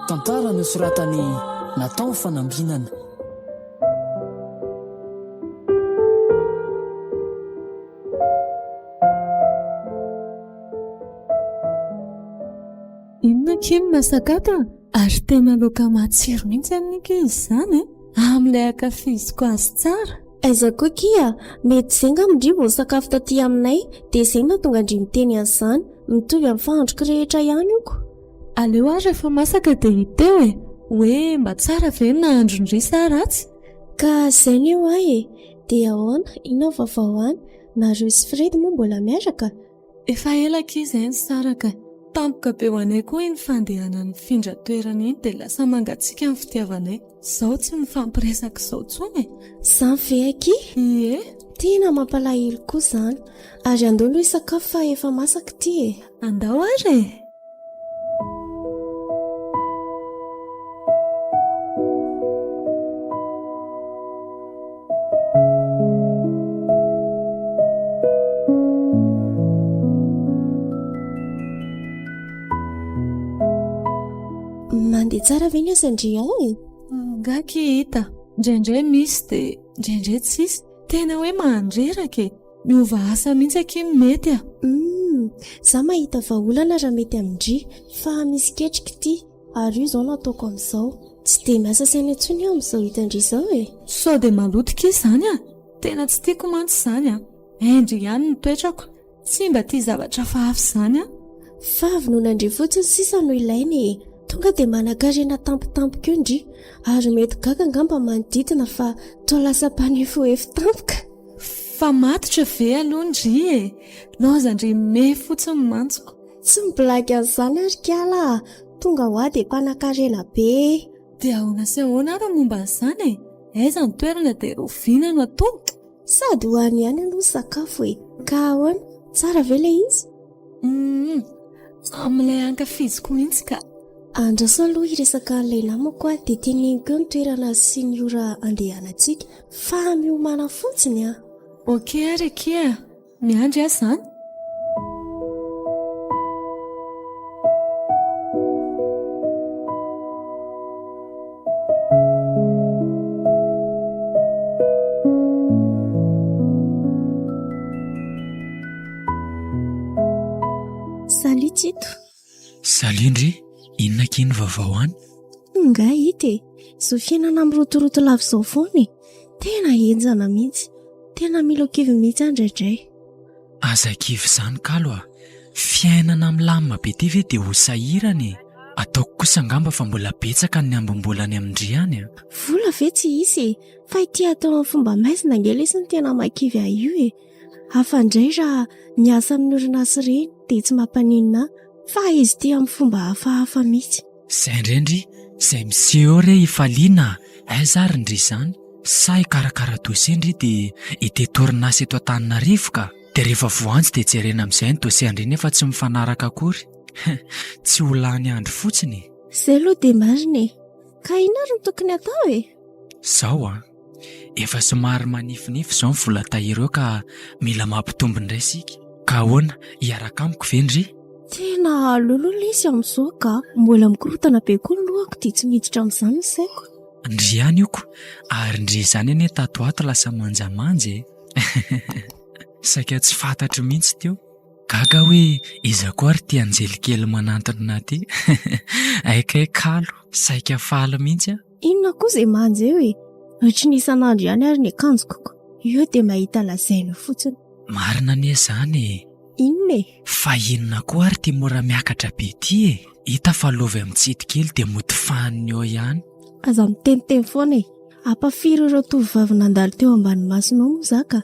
Tantara nosoratan'i Natao Fanambinana. Inona akia ny masakata a? Ary tena laoka matsiro mihitsy anie akia izy izany e! Amin'ilay ankafiziko azy tsara. Aiza koa akia? Mety izay angamba ndry vao nisakafo taty aminay dia izay no nahatonga an-dry niteny an'izany. Mitovy amin'ny fahandroko rehetra ihany io ko. Aleo ary rehefa masaka dia hita eo e! Hoe mba tsara ve ny nahandron-dry sa ratsy? Ka izay anie hoa e! Dia ahoana? Inona ny vaovao any? Nareo sy Fred moa mbola miaraka? Efa ela akia izay nisaraka. Tampoka be ho anay koa iny fandehanany nifindra toerana iny dia lasa mangatsiaka ny fitiavanay. Izao tsy mifampiresaka izao intsony e! Izany ve akia? Ie. Tena mampalahelo koa izany. Ary andao aloha hisakafo fa efa masaka ity e! Andao ary e! Mandeha tsara ve ny asan-dry ao e? Angaha akia hita. Indraindray misy dia indraindray tsisy. Tena hoe mandreraka e! Miova asa mihitsy akia no mety a! Humm! Za mahita vahaolana raha mety amin-dry fa misy ketrika ity ary io izao no ataoko amin'izao. Tsy dia miasa saina intsony aho amin'izao hitan-dry izao e! Sao dia maloto akia izany a! Tena tsy tiako mantsy izany a! Hendry ihany ny toetrako. Tsy mba tia zavatra hafahafa izany aho. Fahavononandry fotsiny sisa no ilaina e! Tonga dia manankarena tampotampoka eo ndry, ary mety gaga angamba manodidina fa toa lasa mpanefoefo tampoka. Fa matotra ve aloha ndry e! Laozan-dry mey fotsiny mantsy ko. Tsy miblagy an'izany ary kiala a! Tonga ho ahy dia mpanankarena be e! Dia ahoana sy ahoana ary ny momba an'izany e? Aiza ny toerana dia rahoviana no atomboka? Sady ho any ihany aloha ny sakafo e! Ka ahoana? Tsara ve ilay izy? Humm! Amin'ilay ankafiziko mihitsy ka! Andraso aloha hiresaka an'ilay namako aho dia teneniko eo ny toerana sy ny ora andehanantsika fa miomàna fotsiny an! Ok ary akia a! Miandry aho izany. Salut Tito. Salut ndry, inona akia ny vaovao any? Nga hita e, izao fiainana mirotoroto lava izao foana e, tena henjana mihitsy. Tena mila kivy mihitsy aho indraindray. Aza kivy izany kalo a! Fiainana milamina be ity ve dia ho sahirana e! Ataoko kosa angamba fa mbola betsaka ny ambim-bola any amin-dry any a! Vola ve tsy hisy e! Fa ity atao amin'ny fomba maizina ange lesy no tena mahakivy ahy io e! Hafa indray raha miasa amin'ny orinasa ireny dia tsy mampaninona ahy fa izy ity amin'ny fomba hafahafa mihitsy. Zay ndray ndry, zay miseho eo re hifaliana a! Aiza ary ndry izany? Sa hikarakara dossier ndry dia hitety orinasa eto Antananarivo ka! Dia rehefa voantso dia jerena amin'izay ny dossier ndry nefa tsy mifanaraka akory. Tsy ho lany andro fotsiny e! Zay aloha dia marina e! Ka inona ary no tokony atao e? Zao an! Efa somary manifinify izao ny vola tahiry eo ka mila mampitombo indray isika. Ka ahoana, hiaraka amiko ve ndry? Tena aleo aloha lesy amin'izao ka! Mbola mikorontana be koa ny lohako dia tsy miditra amin'izany ny saiko. Ndry ihany io ko! Ary ndry izany anie tato ho ato lasa manjamanja e! Saika tsy fantatro mihitsy teo. Gaga aho hoe iza koa ary ity anjely kely manantona ity? Hay kay kalo, saika faly mihitsy aho. Inona koa izay manja eo e? Ohatry ny isan'andro ihany ary ny akanjoko ko. Eo dia mahita lazaina eo fotsiny. Marina anie izany e! Inona e? Fa inona koa ary ity mora miakatra be ity e? Hita fa lova amin'ny tsity kely dia mody fahaniny eo ihany. Aza miteniteny foana e! Ampafiry ireo tovovavy nandalo teo ambany masonao moa za ka.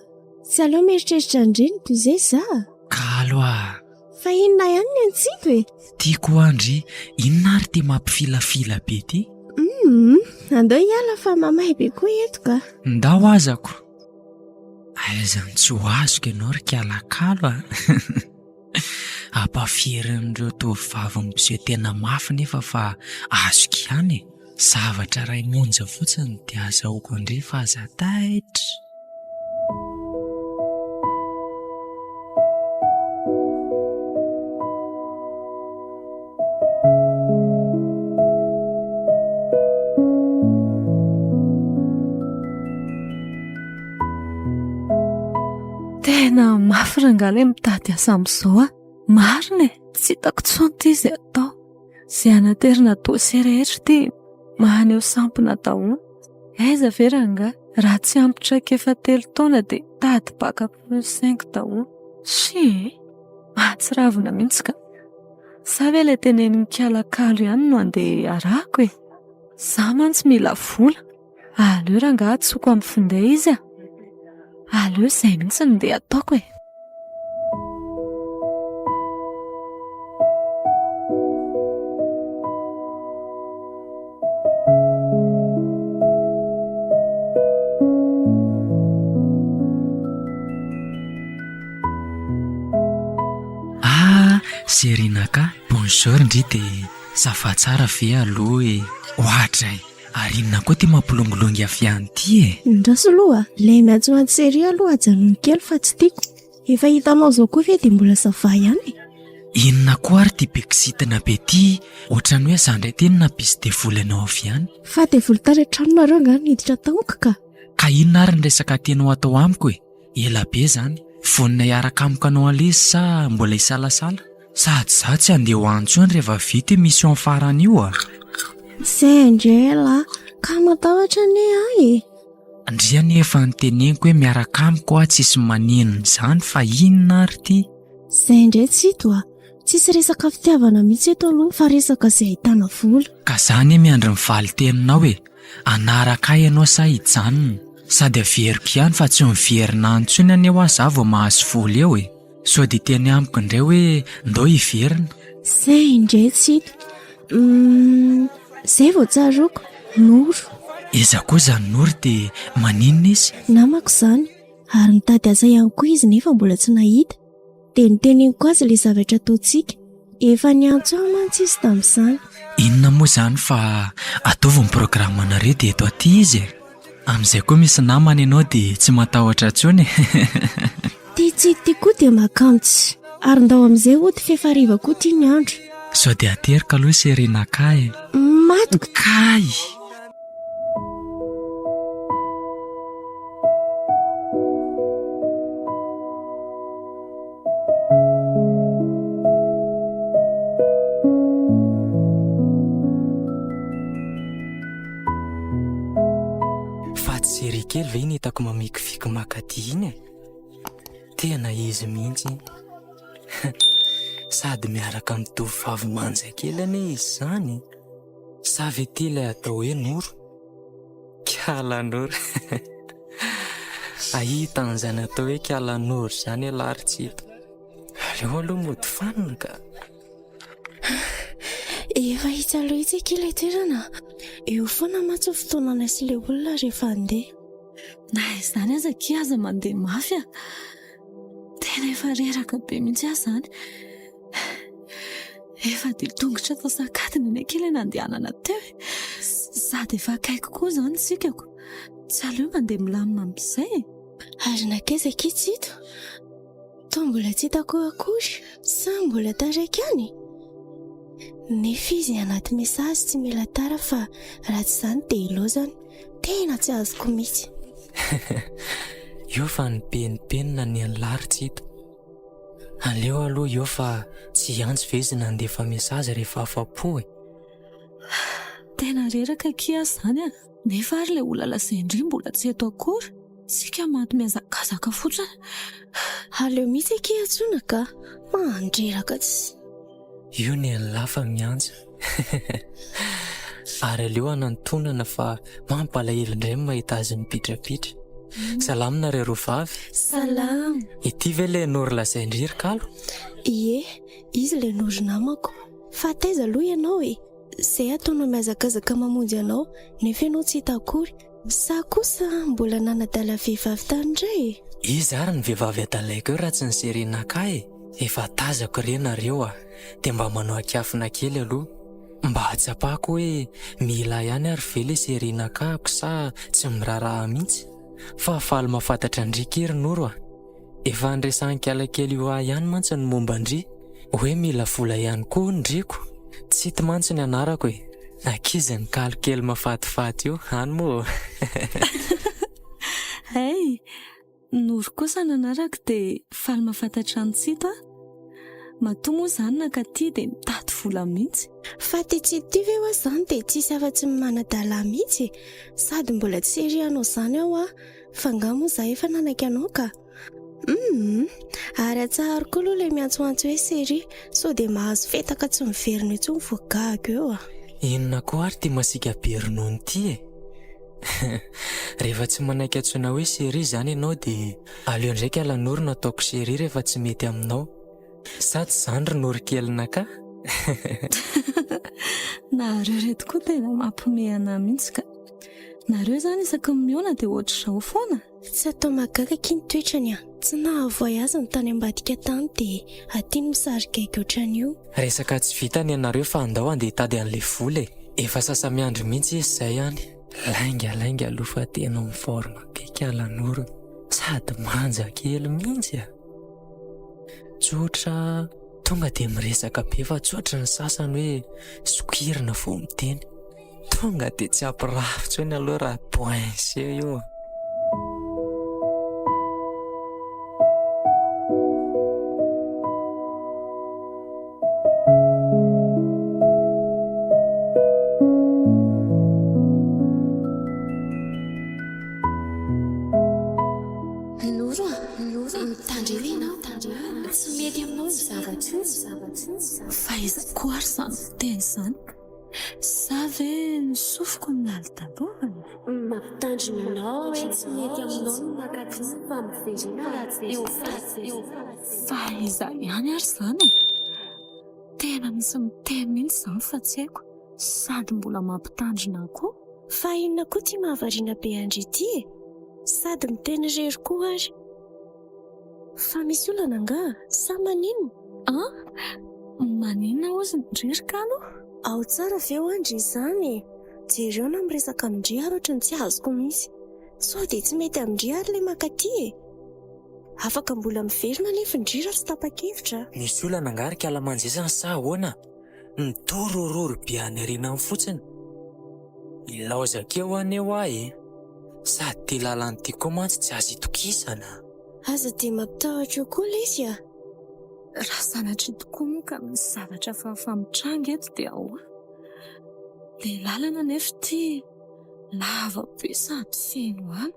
Tsy aleo mieritreritra an'ireny toy izay za? Kalo a! Fa inona ihany ny antsito e? Tiako hoa ndry, inona ary ity mampifilafila be ity? Humm, andao hiala fa mamay be koa eto ka. Ndao azako. Aiza no tsy ho azoko ianao ry kialakalo a! Ampafirin'ireo tovovavy miseho tena mafy nefa fa azoko ihany e! Zavatra iray monja fotsiny dia azahoako an-dry fa aza taitra. Tena mafy rangahy ilay mitady asa amin'izao a! Marina e! Tsy hitako intsony ity izay atao. Izay anaterina dossier rehetra ity maneho sampona daholo. Aiza ve rangahy raha tsy ampy traikefa telo taona dia tady bac plus cinq daholo. Tsia e! Mahatsiravina mihitsy ka! Sa ve ilay tenenin'i Kialakalo ihany no andeha arahako e? Izaho mantsy mila vola. Aleo rangahy antsoiko amin'ny finday izy a! Aleo izay mihitsy no ndeha ataoko e! Ah, Serina ka! Bonjour ndry dia ça va tsara ve aloha e? Oadray! Ary inona koa ity mampilongilongy avy any ity e? Andraso aloha, ilay miantsoantso ery aloha ajanony kely fa tsy tiako. Efa hitanao izao koa ve dia mbola ça va ihany e? Inona koa ary ity be kizitina be ity? Ohatran'ny hoe izaho indray ity no nampisy devoly anao avy any. Fa devoly tany an-tranonareo angaha no niditra tamiko ka? Ka inona ary ny resaka tianao atao amiko e? Ela be izany. Vonona hiaraka amiko hanao an'ilay izy sa mbola hisalasala? Sady izaho tsy handeha ho any intsony rehefa vita io mission farany io a! Zay indray elah, ka matahotra anie aho e! Ndry anie efa noteneniko hoe miaraka amiko aho tsisy maninona izany fa inona ary ity? Zay indray Tsito a! Tsisy resaka fitiavana mihitsy eto aloha fa resaka izay ahitana vola. Ka za anie miandry ny valin-teninao e! Hanaraka ahy ianao sa hijanona? Sady averiko ihany fa tsy miverina any intsony anie hoa za vao mahazo vola eo e! Sao dia hiteny amiko indray hoe ndao hiverina. Zay indray Tsito. Humm, zay vao tsaroako, Noro. Iza koa izany Noro dia maninona izy? Namako izany, ary nitady asa ihany koa izy nefa mbola tsy nahita. Dia noteneniko azy ilay zavatra ataontsika. Efa niantso ahy mantsy izy tamin'izany. Inona moa izany fa ataovy ny programme-nareo dia eto aty izy e! Amin'izay koa misy namana ianao dia tsy matahotra intsony e! Ty tsy ity koa dia makantsy. Ary ndao amin'izay hody f'efa hariva koa ity ny andro. Sao dia ateriko aloha Serena kay e! Matiko! Kay! Fa tsy série kely ve iny hitako mamikiviky makaty iny e? Tena izy mihitsy iny. Sady miaraka amin'ny tovovavy manja kely anie izy izany e. Sa ve ity ilay atao hoe Noro? Kiala Noro. Ahita an'izany atao hoe kiala Noro izany ialahy ry tsy hita. Aleo aloha mody fanina ka. Efa hita aloha itsy akia ilay toerana. Eo foana mantsy ny fotoananay sy ilay olona rehefa handeha. Na izany aza akia aza mandeha mafy a. Tena efa reraka be mihitsy aho izany. Efa dia tongotra antsasak'adiny anie akia ilay nandehanana teo e. Sady efa akaiky koa izany isika ko. Tsy aleo mandeha milamina amin'izay e. Ary nankaiza akia Tsito? Toa mbola tsy hitako akory sa mbola taraiky any? Nefa izy anaty message tsy mila tara fa raha tsy izany dia ilaozany. Tena tsy azoko mihitsy. Io fa nipenimpenina ny an'lah ry Tsito. Aleo aloha eo fa tsy hiantso ve izy nandefa message rehefa afa-po e? Tena reraka akia aho izany a! Nefa ary ilay olona lazain-dry mbola tsy eto akory. Isika maty mihazakazaka fotsiny. Aleo mihitsy akia antsoina ka! Mandreraka tsy. Io ny an'lah fa miantso. Ary aleo hanantonana fa mampalahelo indray ny mahita azy mipitrapitra. Salama nareo roa vavy. Salama. Ity ve ilay Noro lazain-dry ry kalo? Ie, izy ilay Noro namako. Fa taiza aloha ianao e? Izay ataonao mihazakazaka mamonjy anao nefa ianao tsy hita akory. Sa kosa mbola nanadala vehivavy tany indray e? Iza ary ny vehivavy adalaiko eo raha tsy ny Serena kah e? Efa tazako re nareo ah! Dia mba manao ankiafina kely aloha. Mba hahatsapako hoe mila ihany ary ve le série nakahako sa tsy miraharaha mihitsy? Fa faly mahafantatra an-dry ki ry Noro a! Efa niresahan'i Kialakely io ahy ihany mantsy ny momba an-dry, hoe mila vola ihany koa hono ndry ko! Tsity mantsy ny anarako e! Ankizy ny kalo kely mahafatifaty io, any moa ô! Hay! Noro kosa ny anarako dia faly mahafantatra an'i Tsito aho. Matoa moa izany nankaty dia mitady vola mihitsy. Fa ty Tsito ty ve hoa izany dia tsisy afa-tsy ny manadala mihitsy e? Sady mbola tsy ery hanao izany aho hoa, fa angaha moa izaho efa nanaiky anao ka? Humm! Ary atsaharo koa aloha ilay miantsoantso hoe Série, sao dia mahazo fetaka tsy miverina intsony vao gaga eo a! Inona koa ary ity masiaka be ronono ity e? Rehefa tsy manaiky antsoina hoe chérie izany ianao dia aleo indray kala Noro no ataoko chérie rehefa tsy mety aminao. Sa tsy izany ry Noro kelinakà? Nareo reto koa tena mampiomehy anah mihitsy ka. Nareo izany isaky ny mihaona dia ohatr'izao foana? Tsy atao mahagaga akia ny toetrany an! Tsy nahavoay azy ny tany ambadika tany dia aty no misary gaigy ohatran'io. Resaka tsy vita ny anareo fa andao andeha hitady an'ilay vola e! Efa sasa-miandry mihitsy izy izay any. Lainga lainga aloha fa tena en forme be kala Noro sady manja kely mihitsy a! Tsotra, tonga dia miresaka be fa tsy ohatry ny sasany hoe sokirina vao miteny. Tonga dia tsy hampirafy intsony aloha raha poince io. Noro a, mitandrema ianao, tsy mety aminao io zavatra io. Fa iza koa ary izany miteny izany? Sa ve ny sofiko no lalidalovan'ny? Mampitandrina anao aho hoe tsy mety aminao ny maka aty fa miverena raha tsy te ho faty. Fa iza ihany ary izany e? Tena misy miteny mihitsy izany fa tsy haiko, sady mbola mampitandrina ahy koa. Fa inona koa ity mahavariana be an-dry ity e? Sady miteny irery koa ary. Fa misy olana angaha? Sa maninona? An? Maninona hozy ndry ry kalo? Ao tsara ve hoa ndry izany e? Jereo na miresaka amin-dry ary ohatry ny tsy azoko mihitsy. Sao dia tsy mety amin-dry ary ilay mankaty e? Afaka mbola miverina anefa ndry raha tsy tapa-kevitra a! Misy olana angaha ry kala manjizana sa ahoana? Midorororo be any aoriana any fotsiny. Ilaozako eo anie hoa e! Sady ity lalana ity koa mantsy tsy azo itokisana. Aza dia mampitahotra eo koa lesy a! Raha sanatria tokoa moa ka misy zavatra hafahafa mitranga eto dia ahoana? Ilay lalana anefa ity lava be sady feno ala.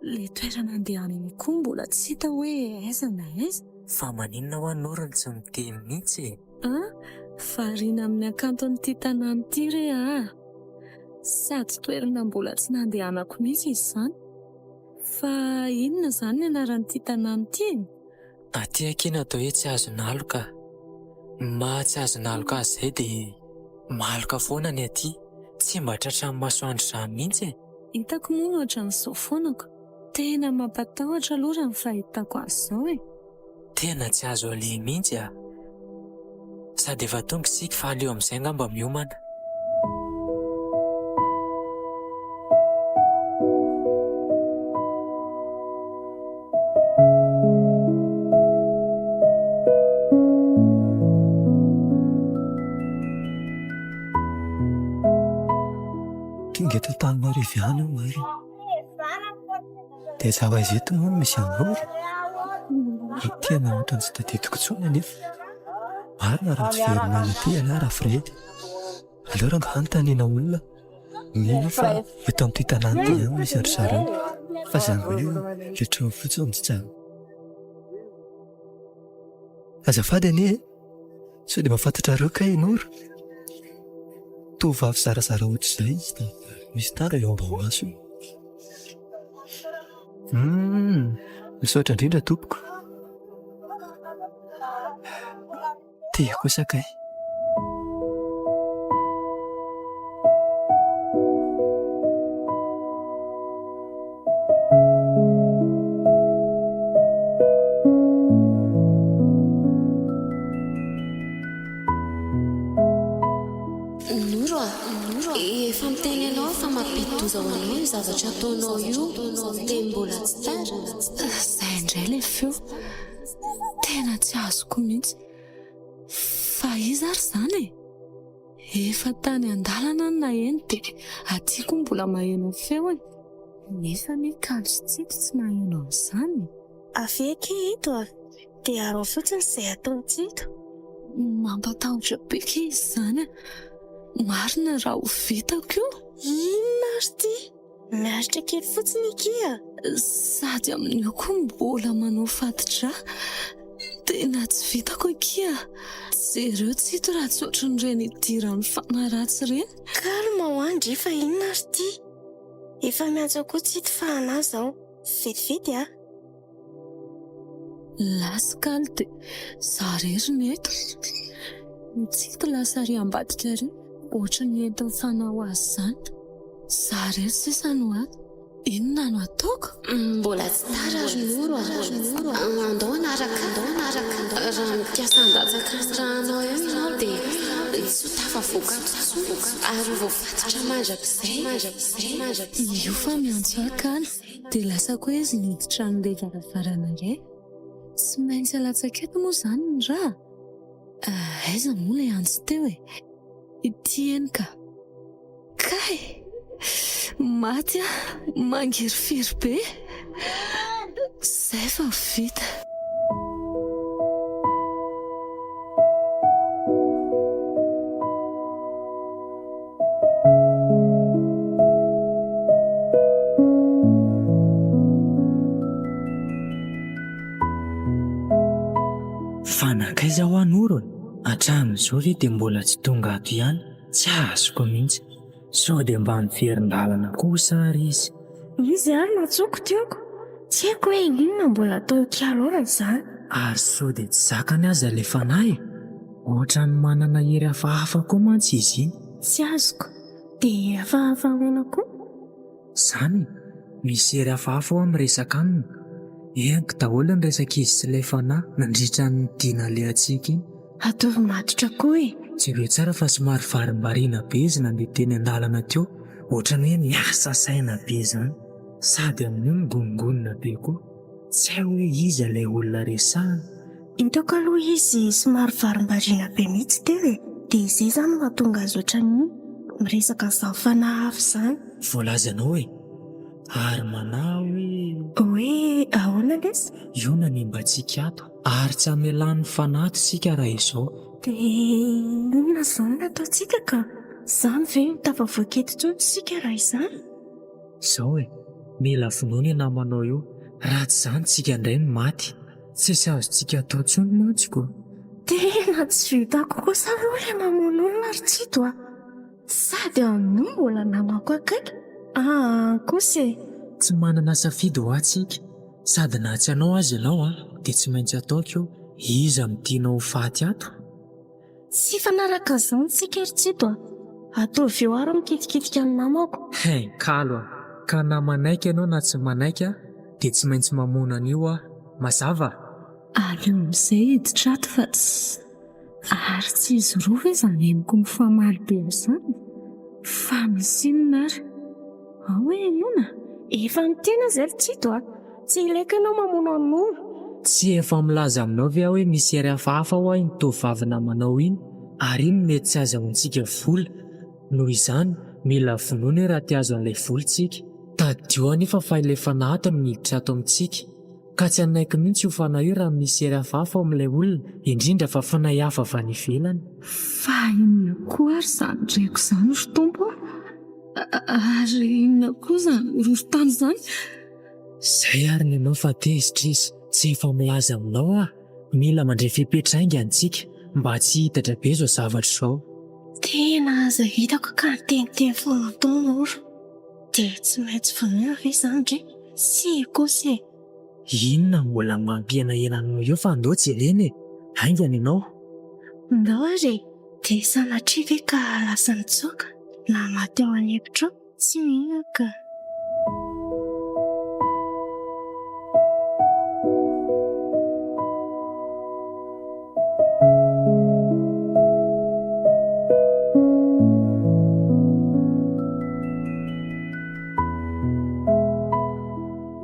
Ilay toerana andehanana koa mbola tsy hita hoe aiza na aiza. Fa maninona hoa Noro no tsy miteny mihitsy e? An! Variana amin'ny hakanton'ity tanàna ity re aho. Sady toerana mbola tsy nandehanako mihitsy izy izany. Fa inona izany ny anaran'ity tanàna ity e? Aty akia ny atao hoe tsy azon'aloka. Ny maha tsy azon'aloka azy izay dia maloka foana ny aty. Tsy mba tratran'ny masoandro izany mihitsy e! Hitako moa ny ohatran'izao foana ko. Tena mampatahotra aloha raha ny fahitako azy izao e! Tena tsy azo aleha mihitsy a! Sady efa tonga isika fa aleo amin'izay angamba miomana. Tonga eto Antananarivo ihany aho marina. Dia aiza ho aiza eto moa no misy anao e? Tena ohatran'ny tsy tadidiko intsony anefa. Marina raha tsy very maina aty ialahy Rafredy. Aleo rangahy hanontaniana olona. Mino aho fa eto amin'ity tanàna ity ihany no misy an-dry zareo. Fa izany hoe ilay trano fotsy no tsy tsara. Azafady anie e! Sao dia mba fantatrareo kay i Noro? Tovovavy zarazara ohatr'izay izy dia misy tara eo ambany masony. Humm! Misaotra indrindra tompoko. Ty kosa kay. Jereo io zavatra ataonao io dia mbola tsy tara. Izay indray ilay feo. Tena tsy azoko mihitsy. Fa iza ary izany e? Efa tany an-dalana aho no naheno dia aty koa mbola maheno ny feony. Nefa anie Kalo sy Tsito tsy maheno an'izany e! Avia akia eto a! Dia araho fotsiny izay ataon'i Tsito. Mampatahotra be kay izy izany a! Marina raha ho vitako io? Inona ary ity? Miaritra kely fotsiny akia a! Sady amin'io koa mbola manao fati-drà. Tena tsy vitako akia a! Jereo Tsito raha tsy ohatran'ireny idiran'ny fanahy ratsy ireny. Calme hoa ndry fa inona ary ity? Efa miantso koa Tsito fa anah zao. Vetivety a! Lasa kaly dia za rery no eto. Ny Tsito lasa ary ambadika ary ohatran'ny entin'ny fanahy ho azy izany. Za rery sisa no ato. Inona no ataoko? Mbola tsy tara ry Noro a! Andao hanaraka ahy. Raha mikasa handatsaka ny rànao eo ianao dia tsy ho tafavoaka ato intsony ary ho voafatotra mandrakizay. Io fa miantso ahy kaly. Dia lasa koa izy niditra an'ilay varavarana indray. Tsy maintsy alatsaka eto moa izany ny rà? Aiza moa ilay antsy teo e? Ity eny ka! Kay! Maty aho! Mangirifiry be! Izay vao vita. Fa nankaiza hoa Noro e? Hatramin'izao ve dia mbola tsy tonga ato ihany? Tsy azoko mihitsy. Sao dia mba niverin-dalana kosa ary izy? Izy ary nantsoiko tiako. Tsy haiko hoe inona mbola ataon'i Kialora izany. Ary sao dia tsy zakany aza ilay fanahy e? Ohatran'ny manana hery hafahafa koa mantsy izy iny. Tsy azoko. Dia hery hafahafa ahoana koa? Izany e! Misy hery hafahafa hoa miresaka aminy. Henoko daholo ny resak'izy sy ilay fanahy nandritra ny dia nalehantsika iny. Ataovy matotra koa e! Jereo tsara fa somary varimbariana be izy nandeha teny an-dalana teo. Ohatran'ny hoe miasa saina be izany. Sady amin'io migonongonona be koa. Tsy hay hoe iza ilay olona resahina. Hitako aloha izy somary varimbariana be mihitsy teo e! Dia izay izany no mahatonga azy ohatran'ny miresaka an'izany fanahy hafa izany. Voalazanao e! Ary manahy hoe. Hoe ahoana lesy? Io nanimba antsika ato. Ary tsy hamelan'ny fanahy ato isika raha izao. Dia inona izany no ataontsika ka? Izany ve no tafavoaka eto intsony isika raha izany? Izao e! Mila vonoina io namanao io, raha tsy izany tsika indray no maty. Tsisy azontsika atao intsony mantsy ko! Tena tsy vitako kosa aloha ilay mamono olona ry Tsito a! Sady amin'io mbola namako akaiky aa kosa e! Tsy manana safidy hoa tsika, sady na tsy hanao aza ianao a, dia tsy maintsy ataoko io, iza no tianao ho faty ato? Tsy hifanaraka izany tsika ry Tsito a! Ataovy eo ary mikitikitika ny namako. Hein kalo a! Ka na manaiky ianao na tsy manaiky a, dia tsy maintsy mamono an'io aho. Mazava? Aleo amin'izay hiditra ato fa tsy. Ary tsy izy roa ve izany henoko mifamaly be izany? Fa misy inona ary? Ao hoe henoina? Efa niteny aho izay ry Tsito a! Tsy ilaiko ianao mamono an'i Noro. Tsy efa milaza aminao ve aho hoe misy hery hafahafa hoa iny tovovavy namanao iny ary iny mety tsy azahoantsika vola. Noho izany, mila vonoina io raha te hahazo an'ilay vola tsika. Tadidio anefa fa ilay fanahy ato no miditra ato amintsika. Ka tsy hanaiky mihitsy io fanahy io raha misy hery hafahafa ao amin'ilay olona, indrindra fa fanahy hafa avy any ivelany. Fa inona koa ary izany reko izany ry Tompo a! Ary inona koa izany horohorontany izany? Zay ary ny anao fa tezitra izy, tsy efa milaza aminao aho, mila mandray fepetra haingana tsika mba tsy hihitatra be izao zavatra izao. Tena aza hitako ka niteniteny foana tao Noro. Dia tsy maintsy vonoina ve izany re? Tsia kosa e! Inona no mbola mampihenahena anao eo fa andao jerena e! Haingana ianao. Ndao ary e! Dia sanatria ve ka lasa nitsoaka na maty ao an'efitra ao? Tsy mino aho ka.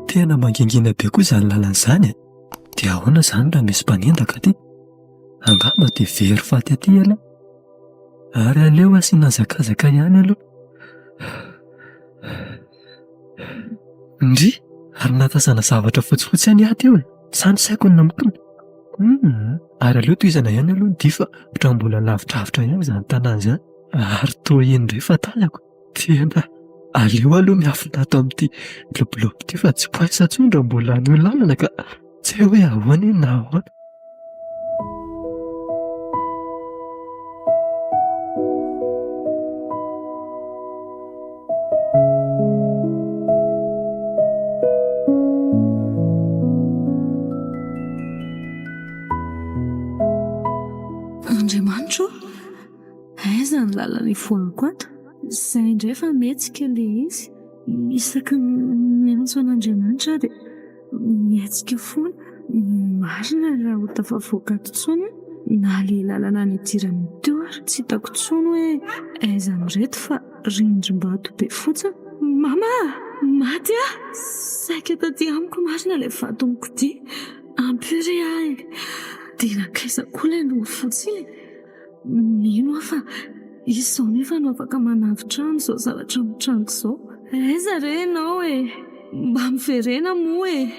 Tena mangingina be koa izany lalana izany e! Dia ahoana izany raha misy mpanendaka aty? Angamba dia very faty aty ialahy. Ary aleo asiana hazakazaka ihany aloha. Ndry! Ary nahatazana zavatra fotsifotsy anie aho teo e! Sa ny saiko no namitona? Humm! Ary aleo tohizana ihany aloha ny dia fa ohatran'ny mbola lavidravitra ihany izany tanàna izany. Ary toa iny indray fa tazako. Tena aleo aloha miafina ato amin'ity lobolobo ity fa tsy poinsa intsony raha mbola hanohy lalana ka. Tsy hay hoe ahoana iny na ahoana. Andriamanitra ô! Aiza ny lalana hivoahako ato? Izay indray fa mihetsika ilay izy. Isaky ny miantso an'Andriamanitra aho dia mihetsika foana. Marina raha ho tafavoaka ato intsony aho. Na ilay lalana nidirana teo ary tsy hitako intsony hoe aiza amin'ireto fa rindrim-bato be fotsiny. Mama a! Maty aho! Saika taty amiko marina ilay vato nikodia. Ampio re aho e! Dia nankaiza koa ilay loha fotsy iny e? Mino aho fa izy izao nefa no afaka manavotra ahy amin'izao zavatra mitranga izao. Aiza re ianao e? Mba miverena moa e!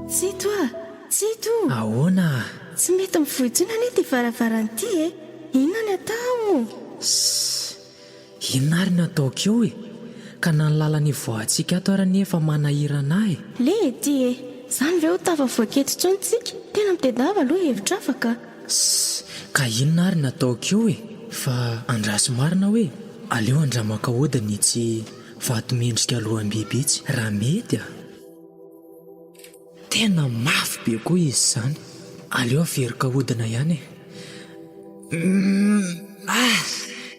Tsito a! Tsito! Ahoana a? Tsy mety mivoha intsony anie ity varavarana ity e! Inona ny atao? Ssss! Inona ary no ataoko eo e? Ka na ny lalana ivoahantsika ato ary anie efa manahirana ahy e! Le ety e! Zany ve ho tafavoaka eto intsony tsika? Tena mitedava aloha hevitra hafa ka! Ssss! Ka inona ary no ataoko eo e? Fa andraso marina hoe aleo andramako ahodina itsy vato miendrika loham-biby itsy raha mety a! Tena mafy be koa izy izany. Aleo averiko ahodina ihany e. Ah!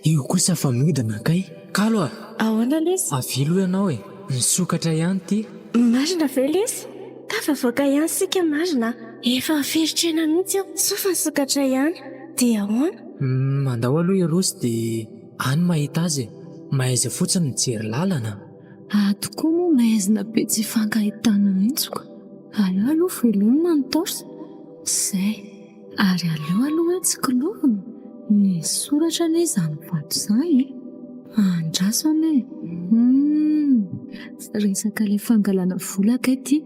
Io kosa fa mihodina kay. Kalo a! Ahoana lesy? Avia aloha ianao e. Nisokatra ihany ity. Marina ve lesy? Tafavoaka ihany isika marina a! Efa feritrena mihitsy aho. Soa fa nisokatra ihany. Dia ahoana? Mandao aloha hiroso dia any mahita azy e. Mahaiza fotsiny mijery lalana. Ato koa moa maizina be tsy ifankahitana mihitsy ko. Aleo aloha velomina ny torche. Zay. Ary aleo aloha hoe tsikilovina. Misy soratra anie izany vato izany e. Andraso anie e. Humm. Resaka ilay fangalana vola kay ity.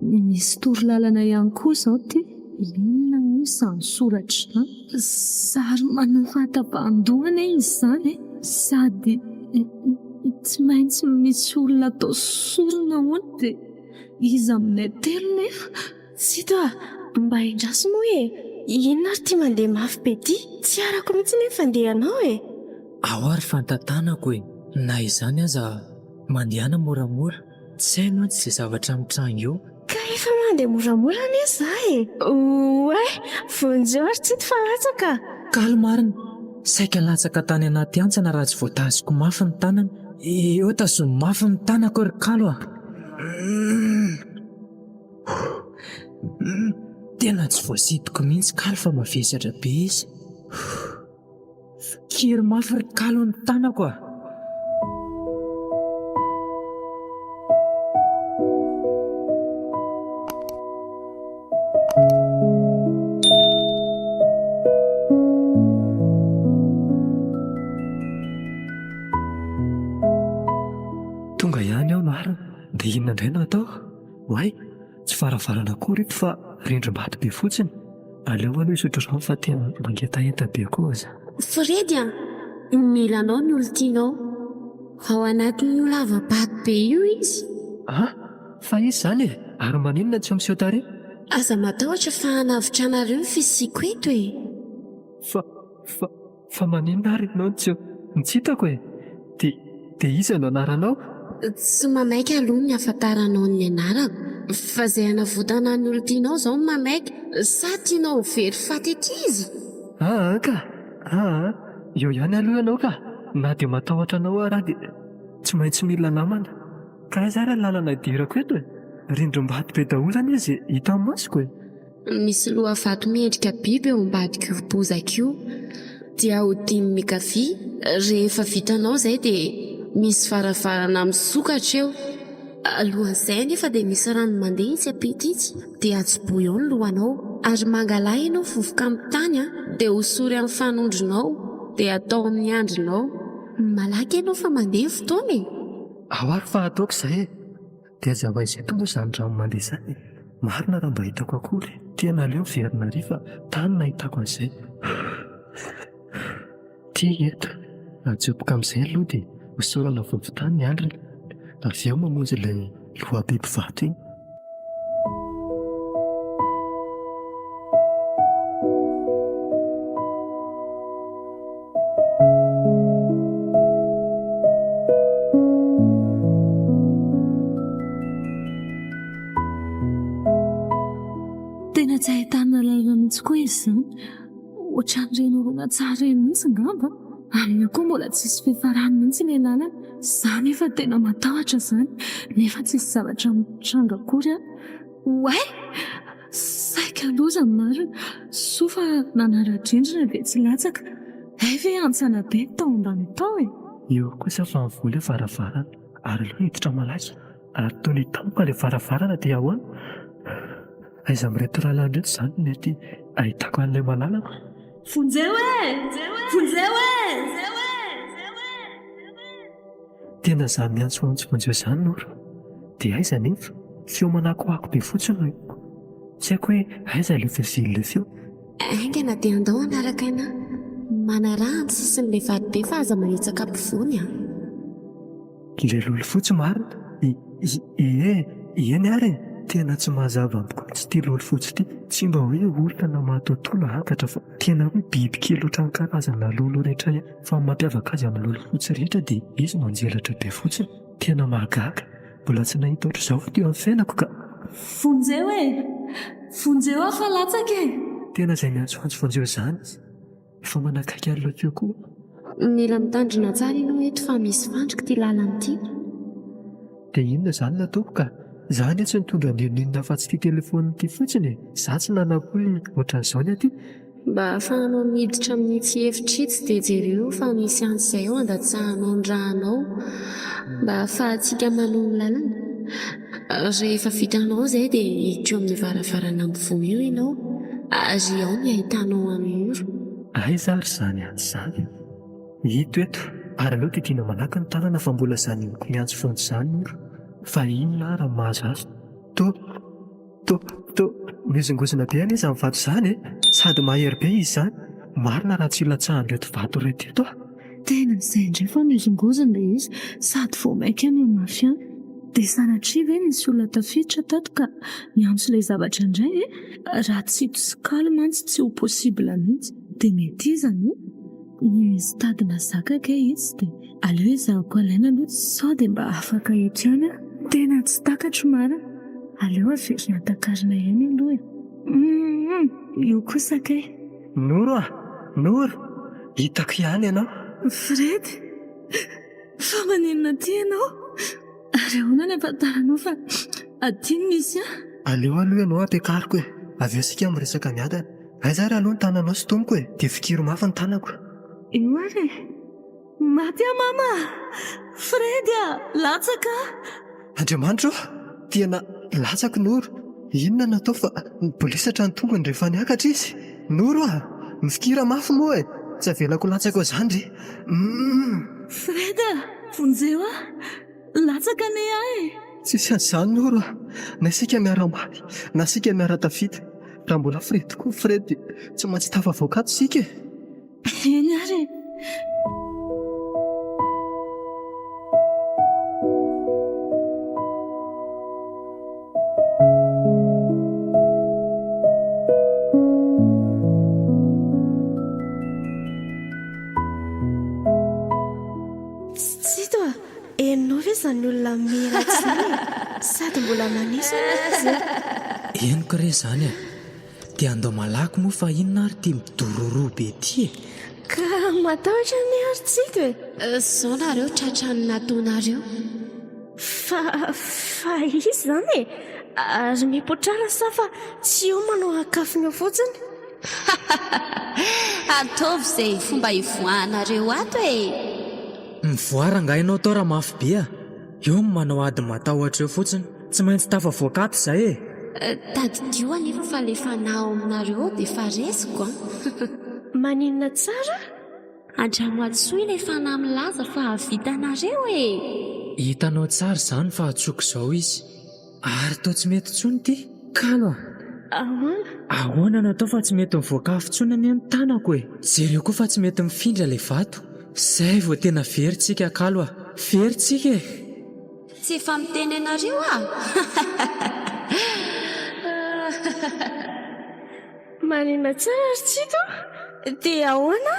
Misy torolalana ihany koa izao ity. Inona moa izany soratra izany? Sary maneho fahatapahan-doha anie izy izany e! Sady tsy maintsy misy olona atao sorona hono dia iza aminay telo nefa? Tsito a! Mba endraso moa e! Inona ary ity mandeha mafy be ity? Tsy arako mihitsy anie ny fandehanao e! Ao ary fantantanako e! Na izany aza mandehana moramora. Tsy hay mantsy izay zavatra mitranga eo. Ka efa mandeha moramora anie za e! Oay! Vonjeo ary Tsito fa latsaka! Kalo marina! Saika latsaka tany anaty hantsana raha tsy voatazoko mafy ny tanany. Eo tazomy mafy ny tanako ry Kalo a! Tena tsy voasintoko mihitsy Kalo fa mavesatra be izy. Fikiry mafy ry kalo ny tanako a! Tonga ihany aho marina, dia inona indray no atao? Oay! Tsy varavarana akory ito fa rindrim-bato be fotsiny. Aleo aloha hisotro rano fa tena mangetaheta be koa aza. Fredy a! Mila anao ny olon-tianao. Ao anatin'io lava-bato be io izy. A! Fa iza izany e? Ary maninona tsy miseho tarehy? Aza matahotra fa hanavotra anareo ny fisiako eto e! Fa, fa. Fa maninona ary ianao no tsy no tsy hitako e? Dia, dia iza no anaranao? Tsy mamaika aloha ny hahafantaranao ny anarako, fa izay hanavotana ny olon-tianao izao no mamaika, sa tianao ho very faty ety izy? Aa ka! Aa! Eo ihany aloha ianao ka! Na dia matahotra anao ary aho dia tsy maintsy mila namana. Ka aiza ary ny lalana hidirako eto e? Rindrim-bato be daholo anie izay hita masoko e! Misy loha vato miendrika biby eo ambadik'io bozaka io. Dia ahodino miankavia, rehefa vitanao izay dia misy varavarana misokatra eo. Alohan'izay anefa dia misy rano mandeha etsy ampita etsy, dia atsobohy ao ny lohanao. Ary mangalà ianao vovoka amin'ny tany dia hosory amin'ny fanondronao, dia atao amin'ny handrinao. Malaky ianao fa mandeha ny fotoana e! Ao ary fa ataoko izay e! Dia aiza ho aiza eto moa izany rano mandeha izany e? Marina raha mba hitako akory. Tena aleo miverina ary fa tany nahitako an'izay. Ty eto. Atsoboka amin'izay aloha dia hosorana vovon-tany ny handrina. Avy eo mamonjy ilay lohabiby vato iny. Tena tsy ahitana lalana mihitsy koa izy izany. Ohatran'ireny horonantsary ireny mihitsy angamba. Amin'io koa mbola tsisy fiafarany mihitsy ilay lalana. Izaho nefa tena matahotra izany, nefa tsisy zavatra mitranga akory an. Oay! Saika loza ny marina. Soa fa nanara-drindrina dia tsy latsaka. Hay ve hantsana be ny tao ambany tao e! Eo kosa fa mivoha ilay varavarana ary aleo hiditra malaky. Ary toy ny tampoka ilay varavarana dia ahoana? Aiza amin'ireto rahalahy ireto izany no mety ahitako an'ilay malalako? Vonjeo e! Vonjeo e! Tena za miantsoantso vonjeo zany Noro. Dia aiza anefa? Feo manakoako be fotsiny no henoko. Tsy haiko hoe aiza ilay fiavian'ilay feo. Haingana dia andao hanaraka aina. Manaraha ny sisin'ilay vato be fa aza manitsaka ampovoany an. Ilay lolo fotsy marina? I, i, ie, eny ary e! Tena tsy mazava amiko mihitsy ity lolo fotsy ity. Tsy mba hoe olona na matoatoa na angatra fa tena hoe bibikely ohatran'ny karazana lolo rehetra ihany. Fa ny mampiavaka azy amin'ny lolo fotsy rehetra dia izy manjelatra be fotsiny. Tena mahagaga. Mbola tsy nahita ohatr'izao aho teo amin'ny fiainako ka. Vonjeo e! Vonjeo aho fa latsaka e! Tena izay miantsoantso vonjeo izany izy. Efa manakaiky an'ilay feo koa. Mila mitandrina tsara ianao eto fa misy fandrika ity lalana ity. Dia inona izany no ataoko ka? Za anie tsy nitondra n'inon'inona afa-tsy ity telephone ity fotsiny e! Za tsy nanam-po ohatran'izao ny aty. Mba ahafahanao miditra amin'itsy efitra itsy dia jereo fa misy antsy izay ao andatsahanao ny rànao mba ahafahantsika manohy ny lalana. Rehefa vitanao izay dia hiditra eo amin'io varavarana mivoha io ianao ary ao ny ahitanao an'i Noro. Aiza ary izany antsy izany? Ito eto, ary aleo didiana malaky ny tanana fa mbola izany henoko miantso vonjy izany Noro. Fa inona ary no mahazo azy? To. To. To. Mihozongozona be anie izany vato izany e! Sady mahery be izy izany. Marina raha tsy ilatsahan'ireto vato ireto eto aho. Tena izay indray fa mihozongozona ilay izy sady vao mainka mihamafy ihany. Dia sanatria ve nisy olona tafiditra tato ka niantso ilay zavatra indray e? Raha tsy ito sy kaly mantsy tsy ho possible mihitsy. Dia mety iza no? Misy tadina zaka kay izy dia aleo ezahako alaina aloha sao dia mba afaka eto ihany aho. Tena tsy takatro marina. Aleo averina takarina ihany aloha e. Humm io kosa kay. Noro a! Noro! Hitako ihany ianao. Fred! Fa maninona aty ianao? Ary ahoana ny ahafantaranao fa aty no misy ahy? Aleo aloha ianao ampiakariko e! Avy eo isika miresaka miadana. Aiza ary aloha ny tananao sintomiko e! Dia fikiro mafy ny tanako. Eo ary e! Maty aho mama a! Fred a! Latsaka aho! Andriamanitra ô! Tena latsaka Noro! Inona no atao fa nibolisatra ny tongony rehefa niakatra izy? Noro a! Mifikira mafy moa e! Tsy avelako latsaka eo izany ry! Humm! Fred a! Vonjeo aho! Latsaka anie aho e! Tsisy an'izany Noro a! Na isika miara-maty, na isika miara-tafita, raha mbola Fred tokoa Fred dia tsy maintsy tafavoaka ato isika e! Eny ary e! Tsito a! Henonao ve izany olona mihira izany e? Sady mbola maneso anie izy e! Henoko re izany e! Dia andao malaky moa fa inona ary ity midororoa be ity e! Ka matahotra anie ary Tsito e! Zao nareo tratran'ny nataonareo. Fa, fa iza izany e? Ary mipotrara sa fa tsy eo manao akafiny eo fotsiny? Ataovy izay fomba hivoahanareo ato e! Mivoaha rangahy ianao tao raha mafy be a! Eo no manao ady matahotra eo fotsiny. Tsy maintsy tafavoaka ato izay e! Tadidio anefa fa le fanahy ao aminareo ao dia efa resiko an! Maninona tsara? Andramo antsoy ilay fanahy milaza fa hahavitanareo e! Hitanao tsara izany fa antsoiko izao izy. Ary toa tsy mety intsony ity. Kalo a! Ahoana? Ahoana no atao fa tsy mety mivoaka afo intsony anie ny tanako e! Jereo koa fa tsy mety mifindra ilay vato. Izay vao tena very tsika Kalo a! Very tsika e! Tsy efa miteny anareo aho! Marina tsara ry Tsito a! Dia ahoana?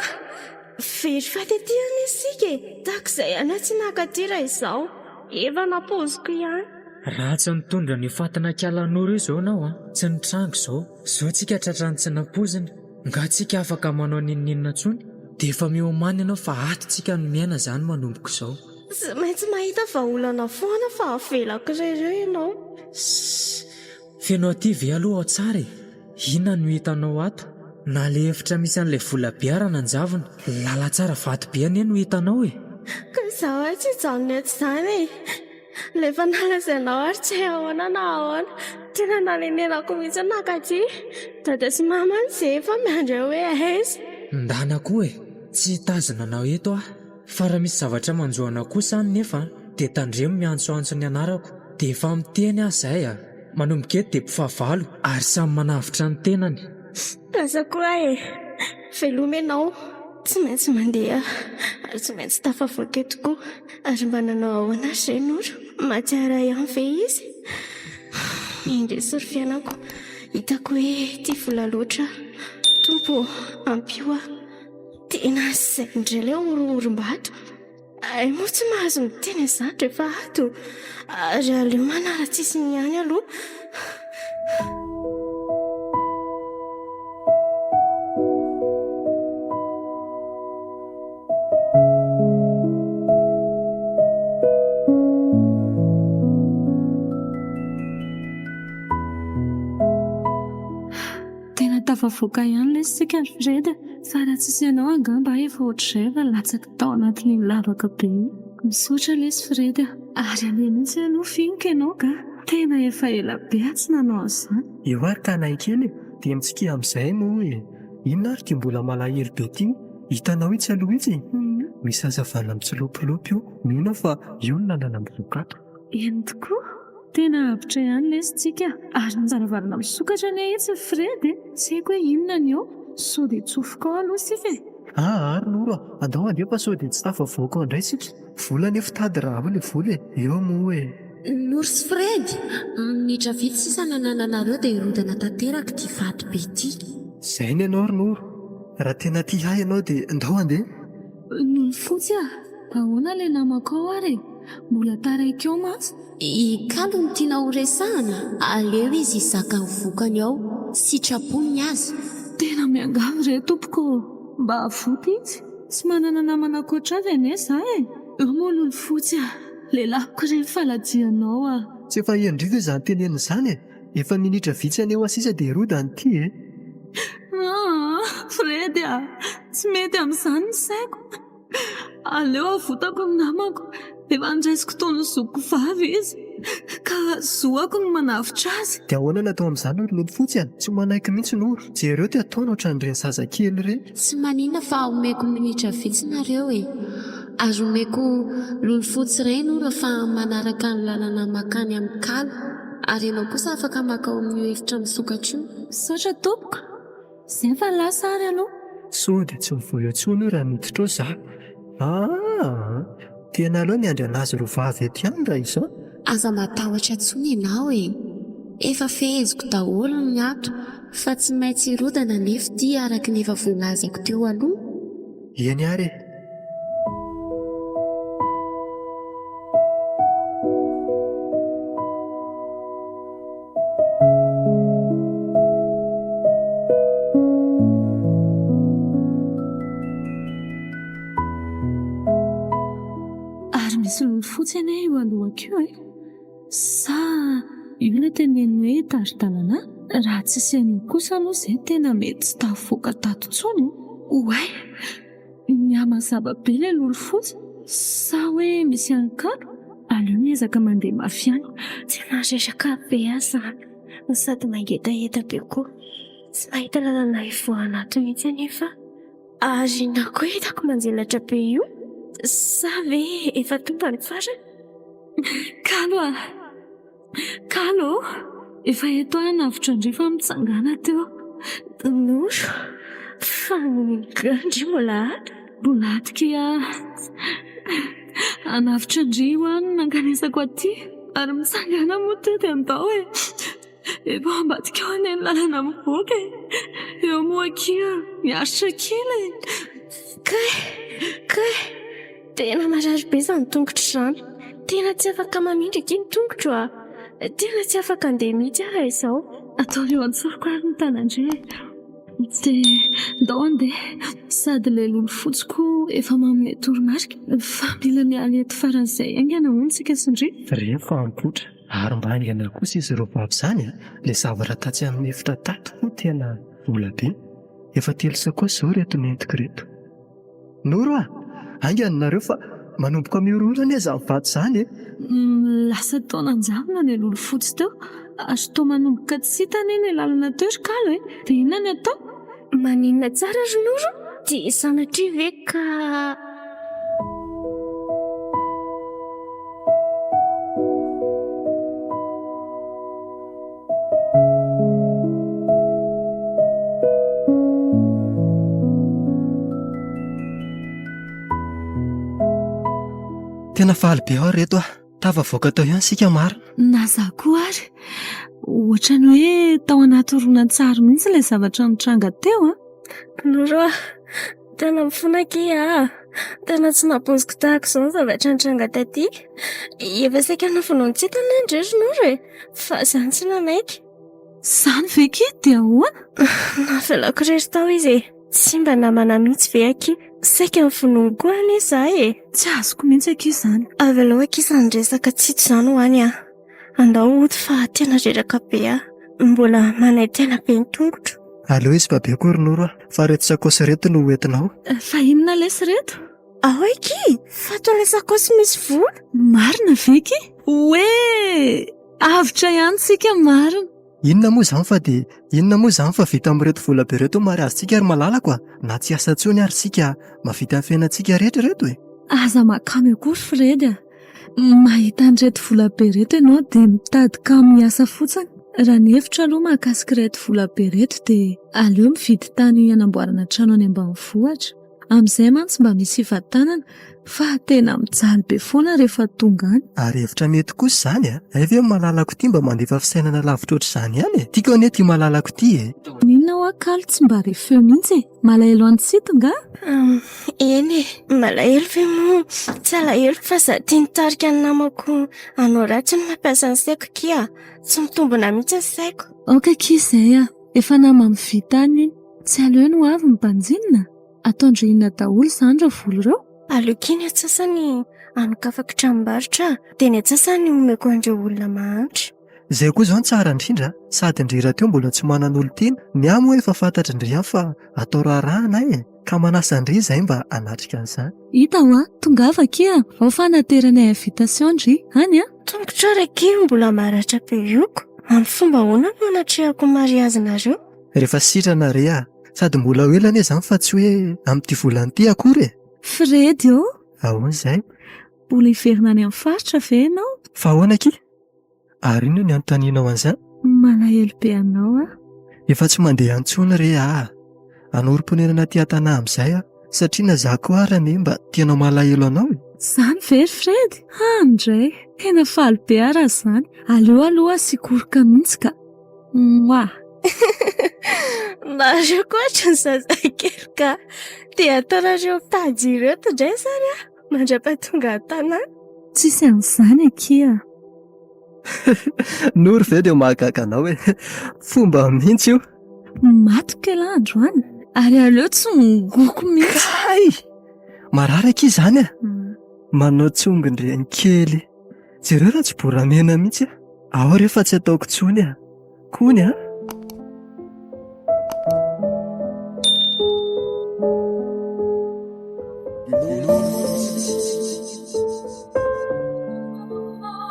Very faty aty anie isika e! Tahaka izay ihany aho tsy naka aty raha izaho. Efa nampoiziko ihany. Raha tsy nitondra an'io fatina kialanoro io izao ianao an, tsy nitranga izao. Izao tsika tratran'ny tsy nampoizina. Nga tsika afaka manao n'inon'inona intsony? Dia efa miomàna ianao fa ato tsika no miaina izany manomboka izao. Tsy maintsy mahita vahaolana foana fa avelako irery eo ianao. Sss! Feno aty ve aloha ao tsara e? Inona no hitanao ato? Na le efitra misy an'ilay vola be ara nanjavona. Lalantsara vato be anie no hitanao e! Ka izaho ary tsy hijanona eto izany e! Ilay efa nalazainao ary tsy hay ahoana na ahoana. Tena nanenenako mihitsy nankaty. Dada sy mama any izay efa miandry ahy hoe aiza. Ndana koa e! Tsy hitazona anao eto aho. Fa raha misy zavatra manjo anao kosa any nefa dia tandremo miantsoantso ny anarako. Dia efa miteny aho izay a! Manomboka eto dia mpifahavalo ary samy manavotra ny tenany. Lasa koa aho e! Veloma ianao! Tsy maintsy mandeha aho ary tsy maintsy tafavoaka eto koa. Ary mba nanao ahoana ry re Noro? Mahatsiaro ahy ihany ve izy? Indrisy ry fiainako, hitako hoe tia vola loatra aho. Tompo ô, ampio aho. Tena izay indray ilay horohorom-bato. Hay moa tsy mahazo miteny an'izany rehefa ato. Ary aleo manara-tsisiny ihany aloha. Tena tafavoaka ihany lesy isika ry Fred a! Fa raha tsisy anao angamba aho efa ohatr'izay efa latsaka tao anatin'iny lavaka be iny. Misaotra lesy Fred a! Ary anie mihitsy aloha finiko ianao ka! Tena efa ela be aho tsy nanao an'izany. Eo ary tanay kely e! Dia mitsikia amin'izay moa e! Inona ary ity mbola malahelo be ity? Hitanao itsy aloha itsy? Misy hazavana mitsilopilopy io, mino aho fa io no lalana mivoaka ato. Eny tokoa! Tena avotra ihany lesy tsika ary ny varavarana misokatra anie itsy ry Fred e! Tsy haiko hoe inona ny eo, sao dia tsofoka ao aloha isika e! Aa ary Noro a! Andao handeha fa sao dia tsy tafavoaka ao indray isika! Vola anie fitady raha ao ilay vola e! Eo moa e! Noro sy Fred, minitra vitsy sisa no anananareo dia hirodana tanteraka ity vato be ity. Izay ny anao ry Noro! Raha tena tia ahy ianao dia ndao handeha! Noro fotsy a! Ahoana ilay namako ao ary e? Mbola taraiky ao mantsy. I Kalo no tiana ho resahana, aleo izy hizaka ny vokany ao, sitrapony ny azy. Tena miangavy re tompoko ô, mba avoty izy, tsy manana namana ankoatra azy anie za e! Eo moa lolofotsy a, lelafiko re ny faladianao a! Tsy efa henondry ve izany tenenina izany e? Efa minitra vitsy anie hoa sisa dia hirodana ity e! Aa! Fred a! Tsy mety amin'izany ny saiko. Aleo avotako ny namako, efa noraisiko toy ny zokiko vavy izy, ka zoako ny manavotra azy. Dia ahoana no atao amin'izany ry Lolofotsy a? Tsy manaiky mihitsy Noro. Jereo ty ataony ohatran'ireny zazakely ireny. Tsy maninona fa omeko minitra vitsy nareo e! Ary omeko Lolofotsy iray Noro fa manaraka ny lalana makany amin'i Kalo. Ary ianao kosa afaka makao amin'io efitra misokatra io. Misaotra tompoko. Zay fa lasa ary aloha. Sao dia tsy mivoy eo intsony io raha miditra ao za. Aa! Tena aleo miandry anazy roa vavy eto ihany raha izao. Aza matahotra intsony ianao e! Efa feheziko daholo ny ato fa tsy maintsy hirodana anefa ity araka ny efa voalazako teo aloha. Eny ary e! Ary misy lolo fotsy anie io alohako io e! Sa io ilay teneniny hoe hitari-dalana ahy? Raha tsisy an'io kosa aloha izay tena mety tsy tafavoaka tato intsony e! Oay! Mihamazava be ilay lolo fotsy, sa hoe misy alokalo? Aleo miezaka mandeha mafy ihany. Tena reraka be aho izany no sady mangetaheta be koa. Tsy mahita lalana hivoahana ato mihitsy anefa aho. Ary inona koa hitako manjelatra be io? Sa ve efa tonga ny farany? Kalo a! Kalo ô! Efa eto aho hanavotra an-dry fa mitsangàna teo. Noro, fa angaha ndry mbola ato? Mbola ato kia. Hanavotra an-dry io aho no nankanesako aty. Ary mitsangàna moa teo dia andao e! Efa ao ambadika ao anie ny lalana mivoaka e! Eo moa akia miaritra kely e! Kay! Kay! Tena marary be izany tongotro izany. Tena tsy afaka mamindra akia ny tongotro a! Tena tsy afaka handeha mihitsy aho raha izao. Ataovy eo an-tsoroko ary ny tanan-dry e! Dia ndao handeha. Sady ilay lolo fotsy koa efa manome toromarika fa mila miala eto faran'izay haingana hono isika sy ndry. Rehefa ampotra ary mba haingana kosa izy ireo vavy izany a! Ilay zavatra tatsy amin'ny efitra tato koa tena vola be. Efa telo sakaosy izao ireto nentiko ireto. Noro a! Haingana nareo fa manomboka mihorohoro anie izany vato izany e! Lasa toa nanjavona ilay lolo fotsy teo ary toa manomboka tsy hita anie ilay lalana teo ry kalo e! Dia inona ny atao? Maninona tsara ry Noro? Dia sanatria ve ka. Tena faly be aho ry reto a! Tafavoaka tao ihany isika marina. Na za koa ary. Ohatran'ny hoe tao anaty horonantsary mihitsy ilay zavatra nitranga teo an! Noro a! Tena mifona akia aho. Tena tsy nampoiziko tahaka izao ny zavatra nitranga taty. Efa saika novonoin'i Tsita anie ndry ry Noro e! Fa izaho tsy nanaiky. Izany ve akia dia ahoana? Navelako irery tao izy e! Tsy mba namana mihitsy ve akia? Saika novonoiny koa anie izaho e! Tsy azoko mihitsy akia izany. Avelao akia izany resaka Tsito izany ho any an! Andao hody fa tena reraka be aho. Mbola manaintaina be ny tongotro. Aleo izy fa be koa ry Noro a! Fa ireto sakaosy ireto no hoentinao. Fa inona lesy ireto? Ao akia! Fa toa ilay sakaosy misy vola. Marina ve akia? Oe! Avotra ihany tsika marina. Inona moa izany fa dia inona moa izany fa vita amin'ireto vola be ireto ny mariazintsika ry malalako a! Na tsy hiasa intsony ary isika mahavita ny fiainantsika rehetra ireto e! Aza makamo eo koa ry Fredy a! Mahita an'ireto vola be ireto ianao dia mitady kamo hiasa fotsiny. Raha ny hevitro aloha mahakasika ireto vola be ireto dia aleo mividy tany hanamboarana trano any ambanivohitra. Amin'izay mantsy mba misy hivantanana fa tena mijaly be foana rehefa tonga any. Ary hevitra mety kosa izany a! Hay ve ny malalako ity mba mandefa fisainana lavitra ohatr'izany ihany e! Tiako anie ity malalako ity e! Inona hoa kalo tsy mba re feo mihitsy e! Malahelo an'i Tsito nga? Eny e, malahelo ve moa? Tsy alahelo fa za tia nitarika ny namako hanao ratsy no mampiasa ny saiko kia. Tsy mitombina mihitsy ny saiko. Aoka akia izay a! Efa naman'ny vita any iny. Tsy aleo ny ho avy ny banjinina? Ataon-dry inona daholo izany ireo vola ireo? Aleo akia ny antsasany hanokafako tranombarotra dia ny antsasany omeko an'ireo olona mahantra. Izay koa izao no tsara indrindra a! Sady ndry rahateo mbola tsy manan'olon-tiana. Ny ahy moa efa fantatry ndry ihany fa atao raharaha anay e! Ka manasa ndry izahay mba hanatrika an'izany. Hita hoa, tongava akia, ao fa hanateranay invitation ndry, any a! Tongotra ary akia mbola maratra be io ko! Amin'ny fomba ahoana no hanatrehako ny mariazinareo? Rehefa sitrana re a! Sady mbola ho ela anie izany fa tsy hoe amin'ity volana ity akory e! Fredy ô! Ahoana izay? Mbola hiverina any amin'ny faritra ve ianao? Fa ahoana akia? Ary inona ny anontanianao an'izany? Malahelo be anao aho. Efa tsy mandeha intsony re aho. Hanorim-ponenana aty an-tanà amin'izay aho, satria na izaho koa ary anie mba tianao malahelo anao e! Izany ve ry Fred? Any indray! Tena faly be aho raha izany. Aleo aloha asiako oroka mihitsy ka. Mwah! Nareo koa ohatran'ny zazakely ka. Dia ataonareo mitady ireto indray izany aho mandra-pahatonga an-tanàna. Tsisy an'izany akia. Noro ve dia mahagaga anao e! Fomba mihitsy io. Matiko elah androany ary aleo tsy mongoko mihitsy. Kay! Marary akia izany a! Manao tsongon-dreny kely. Jereo raha tsy boramena mihitsy a. Ao re fa tsy ataoko intsony a. Kony a.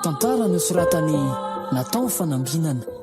Tantara nosoratan'i Nathan Fanambinana.